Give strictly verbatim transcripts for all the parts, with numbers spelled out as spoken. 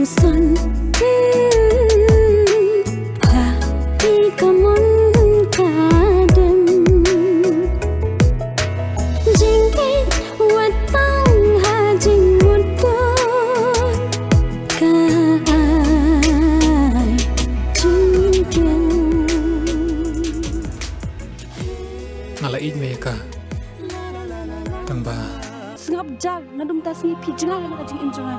Son, hmm, ha, i ka mon ka dem. Jingkit wat tang ha jingmut bor ka ai jingkit. Nga la ïeit me ïa ka. Tang ba sngap jar, nga dum ta sngi phi jngai ïa ka jingim jong nga.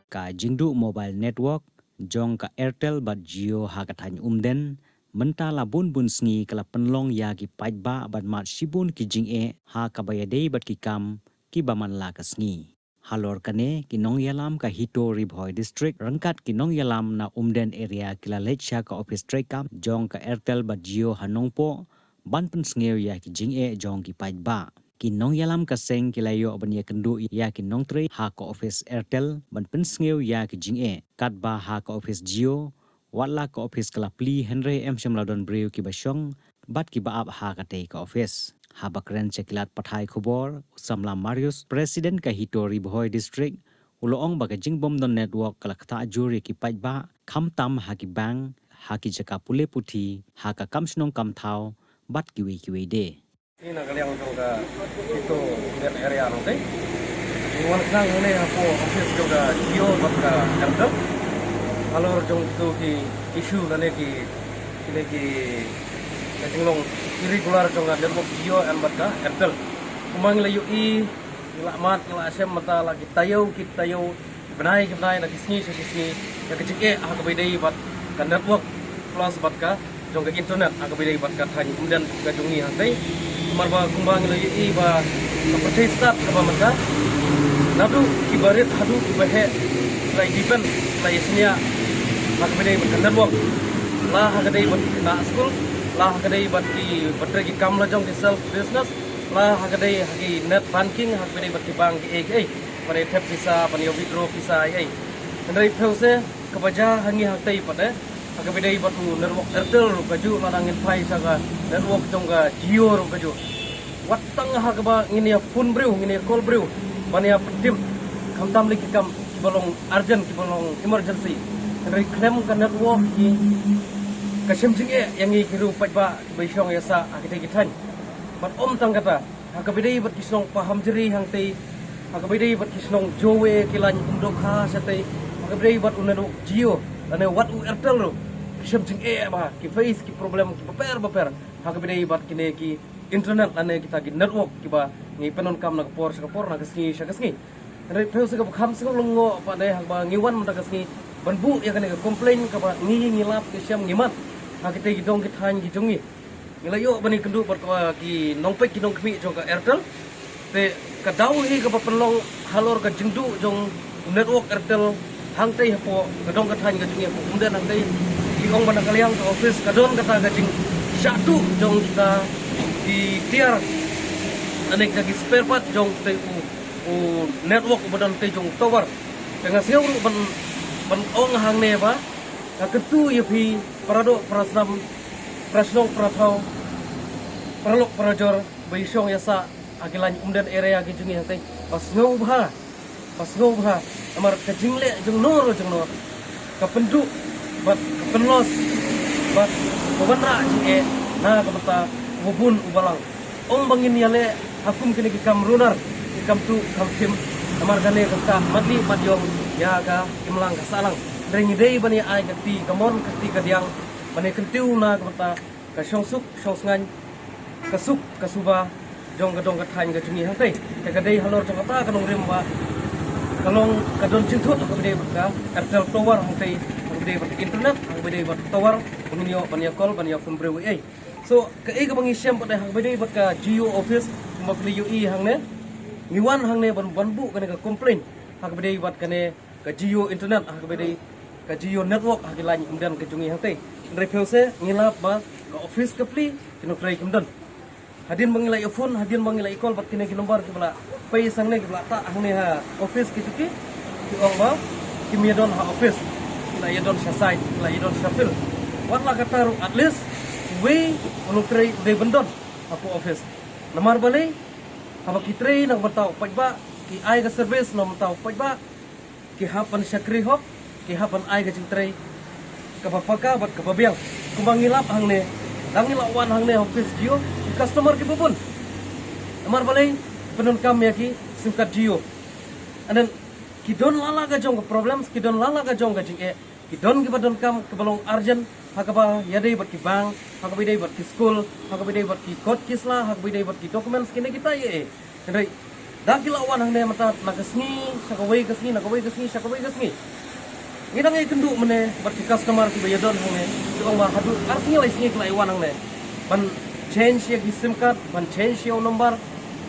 Ka jingduh mobile network jong ka Airtel bad Jio ha ka thaiñ Umden mynta la bun bun sngi ka la pynlong ïa ki paidbah bad mad shibun ki jingeh ha kaba ïadei bad ki kam kiba man la ka sngi. Halor kane, ki nongïalam ka HITO Ri Bhoi District ryngkat ki nongïalam na Umden area ki la leit sha ka ophis treikam jong ka Airtel bad Jio ha Nongpoh ban pynsngew ïa ki jingeh jong ki paidbah. Ki nongïalam ka seng ki la ïoh ban ïakynduh ïa ki nongtrei ha ka ophis Airtel ban pynsngew ïa ki jingeh, katba ha ka ophis Jio wat la ka ophis ka la plie hynrei em shym la don briew kiba shong bad kiba ap ha katei ka ophis. Haba kren sha ki lad pathai khubor, u samla Marius, President ka HITO Ri Bhoi District, u la ong ba ka jingbym don network ka la ktah jur ïa ki paidbah, khamtam ha ki bank, ha ki jaka pule puthi, ha ka kam shnong kam thaw bad kiwei kiwei de. Ni na ka liang jong ka HITO Umden area nangtei, ngi wan khnang hangne hapoh office jong ka Jio bad ka Airtel halor jong kito ki issue lane ki, kine ki, ka jinglong irregular jong ka network Jio em bad ka Airtel. Kumba ngi la ïohi, ngi la mad, ngi la shem mynta la ki taïew ki taïew, bnai ki bnai, na ki sngi sha ki sngi, ïa ka jingeh ha kaba ïadei bad ka network plus bad ka jong ka internet ha kaba ïadei bad ka thaiñ Umden ka jong ngi hangtei. Namar ba kumba ngi la ïohi ba ka pyrthei stad kaba mynta, naduh kiba rit haduh kiba heh ki la depend, ki la ïasngewbha ha kaba ïadei bad ka network, la ha ka dei bad ki khynnah skul, la ha ka dei bad kiba trei ki kam la jong ki self business, la ha ka dei ha ki net banking, ha kaba ïadei bad ki bank kiei kiei, ban ïa thep pisa, ban ïa withdraw pisa ei ei. Hynrei phew se kaba jia ha ngi hangtei pat eh, ha kaba ïadei bad u network Airtel ruh kajuh, lada ngin phai sha ka network jong ka Jio ruh kajuh, wat tang ha kaba ngin ïa phone briew, ngin ïa call briew ban ïa pyntip, khamtam lei ki kam kiba long urgent, kiba long emergency. Hynrei khlem ka network hi ka shem jingeh ïa ngi ki riew paidbah kiba shong ïasah ha kitei ki thaiñ. Bad ym tang kata, ha kaba ïadei bad ki shnong Pahamjri hangtei, ha kaba ïadei bad ki shnong Jowe, Kylaiñ, Umdokha shatei, ha kaba ïadei bad u network Jio lane wat u Airtel ruh, ki shem jingeh bha, ki face ki problem kiba bapher bapher ha kaba ïadei bad kine ki internet lane kita ki network kiba ngi pyndonkam na ka por sha ka por, na ka sngi sha ka sngi. Hynrei phew se kaba kham sngewlyngngoh pat eh, haba ngi wan mynta ka sngi ban buh ïa kane ka complaint kaba ngi, ngi lap, ngi shem, ngi mad ha kitei ki dong ki thaiñ ki jong ngi, ngi la ïoh ban ïakynduh bad kaba ki nongpeit ki nongkhmih jong ka Airtel. Te ka daw hi kaba pynlong halor ka jingduh jong u network Airtel hangtei hapoh ka dong ka thaiñ ka jong ngi hapoh Umden hangtei. Ki ong ba na ka liang ka office ka don kata ka jingshah tuh jong kita ki tiar lane kita ki spare part jong tei u, u network uba don tei jong u tower. Te nga sngew ruh ban, ban ong hangne ba nga kyntu ïa phi para doh para snam, para shnong para thaw, para lok para jor ba ïa shong ïasah ha ki lain Umden area ki jong ngi hangtei, ba sngewbha, ba sngewbha. Namar ka jingleh jong no ruh jong no ka pynduh bad ka pynlos bad ka wanrah jingeh na ka bynta uba bun uba lang. Ym ba ngin ïaleh ha kum kine ki kam runar, ki kam tuh kam thim. Namar kane ka ktah matli mat ïong ïa ka imlang ka sahlang. Hynrei ngi dei ban ïa ai ka kti kamon, ka kti kadiang ban ïa kyntiew na ka bynta ka shongsuk shongsngain, ka suk ka suba jong ka dong ka thaiñ ka jong ngi hangtei. Te ka dei halor jong kata ka nongrim ba ka long, ka don jingthut ha kaba ïadei bad ka Airtel tower hangtei, ha kaba ïadei bad ka internet, ha kaba ïadei bad ka tower ba ngin ïoh ban ïa call, ban ïa phone briew ei ei. So kaei kaba ngi shem pat eh, ha kaba ïadei bad ka Jio office, kumba phi la ïohi hangne, ngi wan hangne ban, ban buh kane ka complaint ha kaba ïadei bad kane ka Jio internet, ha kaba ïadei ka Jio network ha ki lain Umden ka jong ngi hangtei. Hynrei phew se ngi lap ba ka office ka plie, ki nongtrei kim don. Hadien ba ngi la ïa phone, hadien ba ngi la ïa call bad kine ki number kiba la pei sangne, kiba la tah hangne ha office ki, ki ong ba kim ïa don ha office, ki la ïa don sha site, ki la ïa don sha field. Wat la katta ruh at least uwei u nongtrei u dei ban don hapoh office. Namar balei? Haba ki trei na ka bynta u paidbah, ki ai ka service na ka bynta u paidbah, ki hap ban shakri hok, ki hap ban ai ka jingtrei kaba paka bad kaba biang. Kumba ngi lap hangne, dang ngi la wan hangne ha office Jio, ki customer kiba bun. Namar balei? Pyndonkam ïa ki sim card Jio. And then ki don la la ka jong ka problems, ki don la la ka jong ka jingeh. Ki don kiba donkam kiba long urgent, ha kaba ïadei bad ki bank, ha kaba ïadei bad ki skul, ha kaba ïadei bad ki kot ki sla, ha kaba ïadei bad ki documents, kine kita ïa eh. Hynrei da ki la wan hangne mynta na ka sngi sha kawei ka sngi, na kawei ka sngi sha kawei ka sngi. Ngi dang ïakynduh mynne bad ki customer kiba ïadon hangne, ki ong ba haduh ar sngi lai sngi ki la ïa wan hangne ban change ïa ki sim card, ban change ïa u number,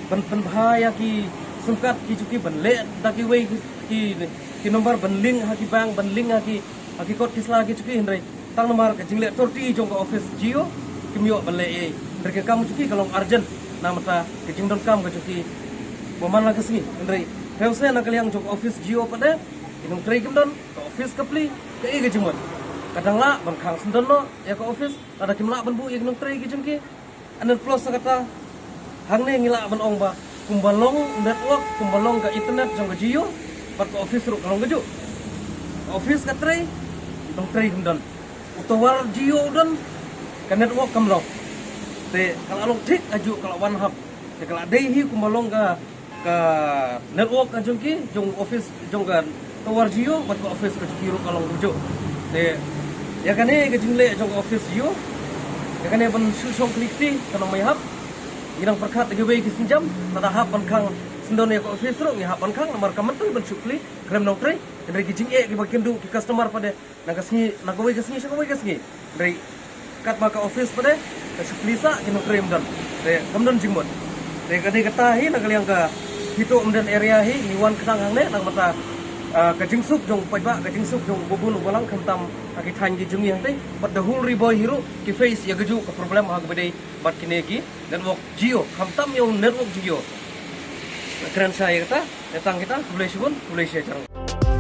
ban pynbha ïa ki sim card ki jong ki, ban leh da kiwei ki, ki, ki number ban link ha ki bank, ban link ha ki, ha ki kot ki sla ki jong ki. Hynrei tang namar ka jingleh torti jong ka office Jio kim ïoh ban leh ei. Hynrei ka kam jong ki ka long urgent na ka bynta ka jingdonkam ka jong ki ba man la ka sngi. Hynrei phi ïohi na ka liang jong ka office Jio pat de, ki nongtrei kim don, ka office ka plie, kaei ka jingmut? Ka dang lah ban khang syndon noh ïa ka office lada kim lah ban buh ïa ki nongtrei ki jong ki? And then plus sa kata, hangne ngi lah ban ong ba kumba long network, kumba long ka internet jong ka Jio, bad ka office ruh ka long kajuh. Ka office ka trei, nongtrei kim don. U tower Jio u don, ka network kam long. Te ka la long thik kajuh, ka la wan hap. Te ka la dei hi kumba long ka, ka network ka jong ki, jong office, jong ka tower Jio bad ka office ka jong ki ruh ka long kumjuh. Te ïa kane ka jingleh jong ka office Jio, ïa kane ban shu shong kli kti, kan ym hap. Ngi dang pyrkhat da kiwei ki sienjam, lada hap ban khang syndon ïa ka office ruh ngi hap ban khang, namar kam myntoi ban shu kli khlem nongtrei. Hynrei ki jingeh kiba ïakynduh ki customer pat de na ka sngi, na kawei ka sngi sha kawei ka sngi. Hynrei katba ka office pat de ka shu plie sah, ki nongtrei ym don. Te kam don jingmut. Te ka dei kata hi na ka liang ka Hitoh Umden area hi, ngi wan khnang hangne na ka bynta, ah, ka jingsuk jong u paidbah, ka jingsuk jong uba bun uba lang, khamtam ha ki thaiñ ki jong ngi hangtei bad the whole Ri Bhoi hi ruh ki face ïa kajuh ka problem ha kaba dei bad kine ki network Jio, khamtam ïa u network Jio. Kren shai ïa kata, ïa tang kita, khublei shibun, khublei shihajar.